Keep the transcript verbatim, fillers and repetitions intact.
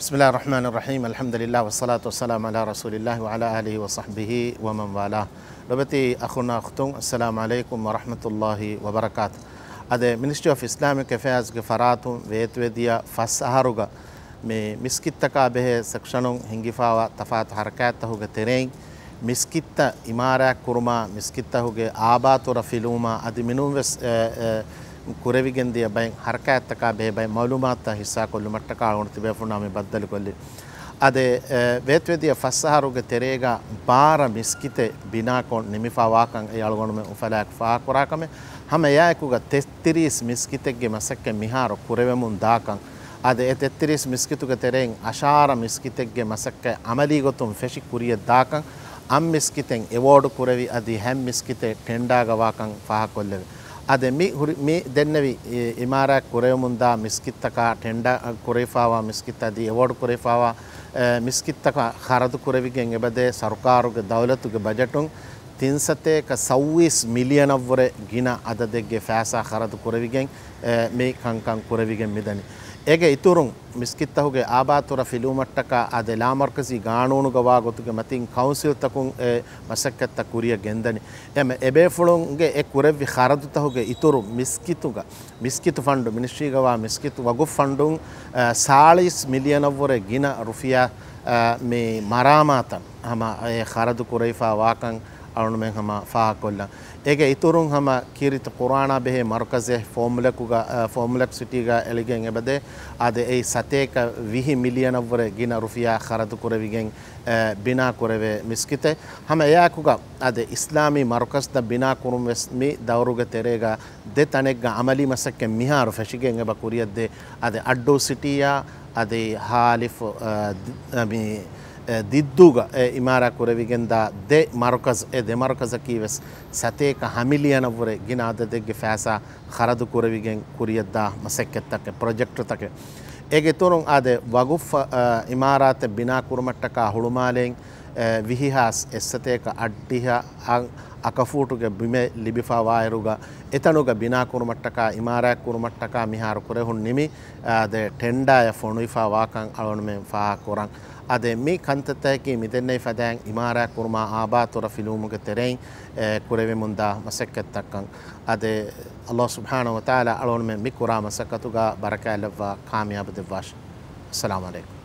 بسم الله الرحمن الرحيم. الحمد لله والصلاة والسلام على رسول الله وعلى آله وصحبه ومن والاه. ލޮބުވެތި އަޚުންނާ އުޚްތުން، السلام عليكم ورحمة الله وبركاته. އާދެ، މިނިސްޓްރީ އޮފް އިސްލާމިކް އެފެއާޒްގެ ފަރާތުން ވޭތުވެދިޔަ ފަސް އަހަރުގަ މި މިސްކިތްތަކާ ބެހޭ ސެކްޝަނުން ހިންގިފާވާ ތަފާތު ހަރަކާތްތަކުގެ ތެރެއިން، މިސްކިތްތައް އިމާރާތް ކުރުމާ، މިސްކިތްތަކުގެ އާބާތުރަ ފިލުވުމާ އަދި މިނޫންވެސް، އެ، އެ، ކުރެވިގެންދިޔަ ބައެއް ހަރަކާތްތަކާ ބެހޭ ބައެއް މައުލޫމާތުތައް ހިއްސާކޮށްލުމަށްޓަކާ އަޅުގަނޑު ތިބޭފުޅުންނާ މި ބައްދަލުކޮށްލީ. އާދެ، އެ، ވޭތުވެދިޔަ ފަސް އަހަރުގެ ތެރޭގަ ބާރަ މިސްކިތެއް ބިނާކޮށް ނިމިފާވާކަން އެ އަޅުގަނޑުމެން އުފަލާއެކު ފާހަގަކުރާކަމެއް. ހަމަ އެއާއެކުގަ ތެއްތިރީސް މިސްކިތެއްގެ މަސައްކަތް މިހާރު ކުރެވެމުން ދާކަން. އާދެ، އެ ތެއްތިރީސް މިސްކިތުގެ ތެރެއިން އަށާރަ މިސްކިތެއްގެ މަސައްކަތް އަމަލީ ގޮތުން ފެށި ކުރިޔަށް ދާކަން، އަށް މިސްކިތެއް އެވޯޑު ކުރެވި އަދި ހަތް މިސްކިތެއް ޓެންޑާގަ ވާކަން ފާހަގަކޮށްލެވޭ. އާދެ، މި ހުރި، މި ދެންނެވި، އި، އިމާރާތް ކުރެވެމުންދާ މިސްކިތްތަކާ ޓެންޑާ ކުރެވިފާވާ މިސްކިތް އަދި އެވޯޑު ކުރެވިފާވާ، އެ، މިސްކިތްތަކަށް ޚަރަދު ކުރެވިގެން އެބަދޭ ސަރުކާރުގެ ދައުލަތުގެ ބަޖެޓުން ތިން ސަތޭކަ ސައްވީސް މިލިއަނަށްވުރެ ގިނަ އަދަދެއްގެ ފައިސާ ޚަރަދު ކުރެވިގެން، އެ، މި ކަންކަން ކުރެވިގެން މިދަނީ. އޭގެ އިތުރުން، މިސްކިތްތަކުގެ އާބާތުރަ ފިލުވުމަށްޓަކާ އާދެ، ލާމަރުކަޒީ ގާނޫނުގަ ވާ ގޮތުގެ މަތިން ކައުންސިލްތަކުން އެ މަސައްކަތްތައް ކުރިޔަށް ގެންދަނީ. އެމެ، އެބޭފުޅުންގެ އެ ކުރެއްވި ޚަރަދުތަކުގެ އިތުރު މިސްކިތުގަ، މިސްކިތު ފަންޑު، މިނިސްޓްރީގަ ވާ މިސްކިތު ވަގުފް ފަންޑުން، އަ، ސާޅީސް މިލިއަނަށްވުރެ ގިނަ ރުފިޔާ، އަ، މި މަރާމާތަށް ހަމަ އެ ޚަރަދު ކުރެވިފާ ވާކަން އަޅުންމެން ހަމަ ފާހަގަކޮށްލަން. އޭގެ އިތުރުން ހަމަ ކީރިތި ޤުރުއާނާ ބެހޭ މަރުކަޒެއް ފޯމުލަކުގަ، އަ، ފޯމުލަކް ސިޓީގަ އެޅިގެން އެބަދޭ. އާދެ، އެއީ ސަތޭކަ ވިހި މިލިއަނަށްވުރެ ގިނަ ރުފިޔާ ޚަރަދު ކުރެވިގެން، އަ، ބިނާ ކުރެވޭ މިސްކިތެއް. ހަމަ އެއާއެކުގަ އާދެ، އިސްލާމީ މަރުކަޒްތައް ބިނާ ކުރުން ވެސް މި ދައުރުގެ ތެރޭގަ ދެ ތަނެއްގަ އަމަލީ މަސައްކަތް މިހާރު ފެށިގެން އެބަ ކުރިޔަށްދޭ. އަދި އައްޑޫ ސިޓީއާ އަދި ހާލިފު، އަ، ދި-، އަ، މި، އެ، ދިއްދޫގަ އެ އިމާރާ ކުރެވިގެންދާ ދެ މަރުކަޒް، އެ ދެ މަރުކަޒަކީ ވެސް ސަތޭކަ ހަ މިލިއަނަށްވުރެ ގިނަ އަދަދެއްގެ ފައިސާ ޚަރަދު ކުރެވިގެން ކުރިޔަށްދާ މަސައްކަތްތަކެއް، ޕްރޮޖެކްޓުތަކެއް. އޭގެ އިތުރުން އާދެ، ވަގުފް، އަ، އިމާރާތެއް ބިނާ ކުރުމަށްޓަކާ ހުޅުމާލެއިން، އެ، ވިހި ހާސް އެއްސަތޭކަ އަށްޑިހަ އަށް އަކަފޫޓުގެ ބިމެއް ލިބިފާ ވާއިރުގަ، އެތަނުގަ ބިނާ ކުރުމަށްޓަކާ، އިމާރާތް ކުރުމަށްޓަކާ މިހާރު ކުރެހުން ނިމި، އާދެ، ޓެންޑާއެއް ފޮނުވިފާ ވާކަން އަޅުންމެން ފާހަގަކުރަން. އާދެ، މި ކަންތައްތަކަކީ މިދެންނެވި ފަދައިން އިމާރާތް ކުރުމާ އާބާތުރަ ފިލުވުމުގެ ތެރެއިން، އެ، ކުރެވެމުންދާ މަސައްކަތްތައްކަން. އާދެ، ﷲ ސުބްޙާނަހޫ ވަތަޢާލާ އަޅުންމެން މި ކުރާ މަސައްކަތުގަ ބަރަކާތްލައްވާ ކާމިޔާބު ދެއްވާށި. އައްސަލާމު ޢަލައިކުމް.